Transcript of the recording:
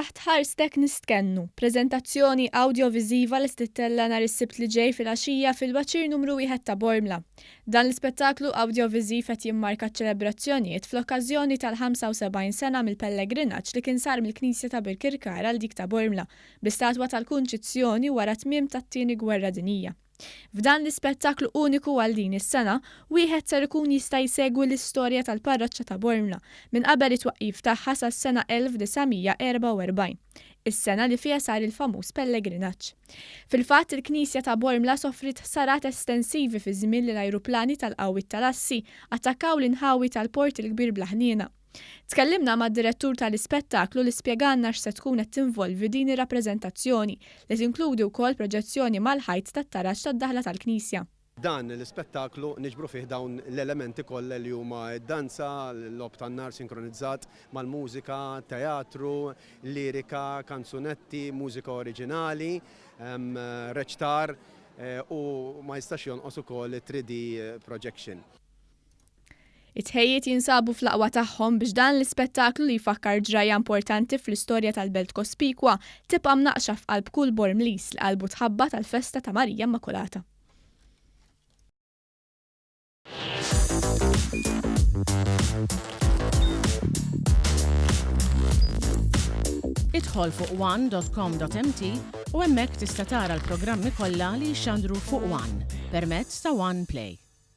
Taħt ħarstek nistkennu, preżentazzjoni awdjoviżiva li se tittella' nhar is-Sibt li ġej filgħaxija fil-Baċir Numru Wieħed ta' Bormla. Dan l-ispettaklu awdjoviżiv qed jimmarka ċ-ċelebrazzjonijiet fl-okkażjoni tal-75 sena mill-pellegrinaġġ li kien sar mill-Knisja ta' Birkirkara għal dik ta' Bormla bl-istatwa tal-Kunċizzjoni wara t-tmiem tat-Tieni Gwerra Dinjija. F'dan l-ispettaklu uniku għal din is-sena, wieħed ser ikun jista' jsegwi l-istorja tal-parroċċa ta' Bormla minn qabel it-twaqqif tagħha sas-sena 1944, is-sena li fiha sar il-famuż pellegrinaġġ. Fil-fatt, il-knisja ta' Bormla sofriet ħsarat estensivi fiż-żmien li l-ajruplani tal-qawwiet tal-Assi attakkaw l-inħawi tal-Port il-Kbir bla ħniena. Tkellimna mad-direttur tal-ispettaklu li spjegalna x'se tkun qed tinvolvi din ir-rappreżentazzjoni li tinkludi wkoll proġezzjoni mal-ħajt tat-taraġ tad-daħla tal-knisja. Dan l-ispettaklu niġbru fih dawn l-elementi kollha li huma d-danza, l-logħob tan-nar sinkronizzat mal-mużika, teatru, lirika, kanzunetti, mużika oriġinali, reċtar u ma jistax jonqos ukoll it-3D projection. It-tħejjiet jinsabu fl-aqwa tagħhom biex dan l-ispettaklu li jfakkar ġrajja importanti fl-istorja tal-Belt Cospicua tibqa' mnaqqxa f'qalb kull Bormliż li qalbu tħabbat għall-festa ta' Marija Immakulata. Idħol fuq one.com.mt u hemmhekk tista' tara l-programmi kollha li jixxandru fuq One permezz ta' One Play.